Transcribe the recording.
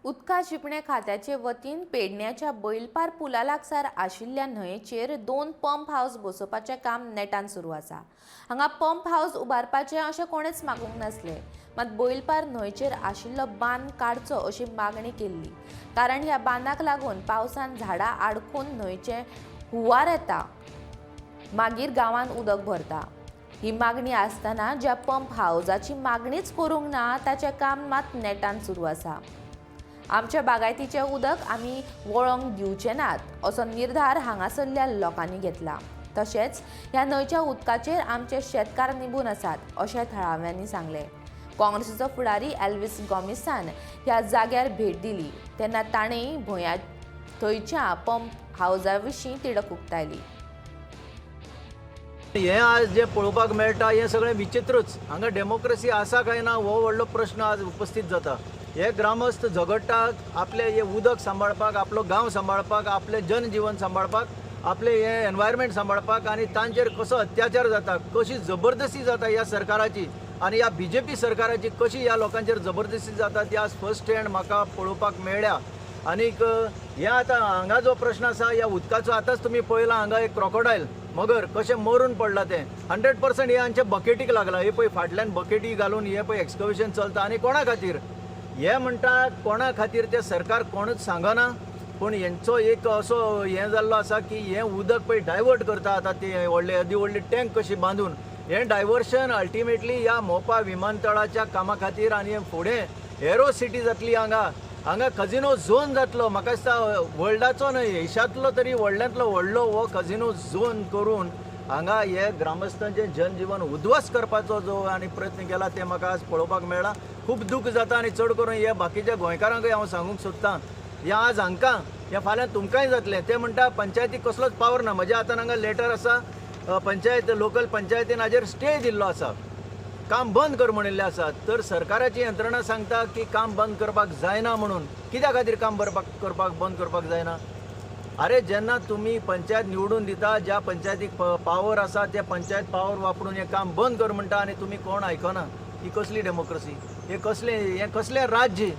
उदका शिंपणे खात्याचे वतीन पेडण्याच्या बैलपार पुला लागसार आशिल्ल्या न्हंयेचेर दोन पंप हावस बसोवपाचें काम नेटान सुरू आसा. हांगा पंप हावस उबारपाचें अशें कोणेच मागूंक नासलें, मात बैलपार न्हंयचेर आशिल्लो बांद काडचो अशी मागणी केल्ली, कारण ह्या बांदाक लागून पावसान झाडां आडखून न्हंयचें हुंवार येता, मागीर गांवांत उदक भरता. ही मागणी आसतना ज्या पंप हावजाची मागणीच करूंक ना ताचें काम मात नेटान सुरू आसा. आमच्या बागायतीचें उदक आमी वळोंक दिवचे नात असो निर्धार हांगासरल्या लोकांनी घेतला. तशेंच ह्या न्हंयच्या उदकाचेर आमचे शेतकार निंबून आसात अशें थळाव्यांनी सांगलें. काँग्रेसीचो फुडारी एल्विस गॉमिसान ह्या जाग्यार भेट दिली तेन्ना ताणें भंया थंयच्या पंप हावजा विशीं तिडक उक्तायली. हें आज जें पळोवपाक मेळटा हें सगळें विचित्रूच. हांगा डेमोक्रेसी आसा काय ना हो व्हडलो प्रश्न आज उपस्थीत जाता. हे ग्रामस्थ झगडटात आपलें हें उदक सांबाळपाक, आपलो गांव सांबाळपाक, आपलें जनजिवन सांबाळपाक, आपलें हें एनवायरमेंट सांबाळपाक आनी तांचेर कसो अत्याचार जाता, कशी जबरदस्ती जाता ह्या सरकाराची आनी ह्या बीजेपी सरकाराची कशी ह्या लोकांचेर जबरदस्ती जाता ती आज फर्स्ट हँड म्हाका पळोवपाक मेळ्ळ्या. आनीक हें आतां हांगा जो प्रश्न आसा ह्या उदकाचो, आतांच तुमी पळयलां हांगा एक क्रोकोडायल मगर कशें मरून पडलां तें. 100% हें हांच्या बकेटीक लागलां. हे पळय फाटल्यान बकेटी घालून हे पळय एक्सकवेशन चलता आनी कोणा खातीर हे म्हणटा, कोणा खातीर तें सरकार कोणूच सांगना. पूण हेंचो एक असो हें जाल्लो आसा की हें उदक पळय डायवर्ट करता आतां ते व्हडले येदी व्हडली टँक कशी बांदून हें डायवर्शन अल्टिमेटली ह्या मोपा विमानतळाच्या कामा खातीर आनी फुडें एरो सिटी जातली हांगा, हांगा कजिनो झोन जातलो. म्हाका दिसता वर्ल्डाचो न्हय, एशांतलो तरी व्हडल्यांतलो व्हडलो हो कजिनो झोन करून हांगा हे ग्रामस्थांचें जनजिवन उद्ध्वस्त करपाचो जो आनी प्रयत्न केला तें म्हाका आज पळोवपाक मेळ्ळा. खूब दूख जाता आनी चड करून हे बाकीच्या गोंयकारांकूय हांव सांगूंक सोदतां, हें आज हांकां, हें फाल्यां तुमकांय जातलें. ते म्हणटा पंचायतीक कसलोच पावर ना. म्हज्या हातान हांगा लेटर आसा, पंचायत लोकल पंचायतीन हाजेर स्टे दिल्लो आसा, काम बंद कर म्हणिल्लें आसा. तर सरकाराची यंत्रणा सांगता की काम बंद करपाक जायना म्हणून. कित्या खातीर काम करपाक बंद करपाक जायना? अरे जेन्ना तुमी पंचायत निवडून दिता, ज्या पंचायतीक पावर आसा त्या पंचायत पावर वापरून हें काम बंद कर म्हणटा आनी तुमी कोण आयकना. ही कसली डेमोक्रसी? हें कसलें राज्य?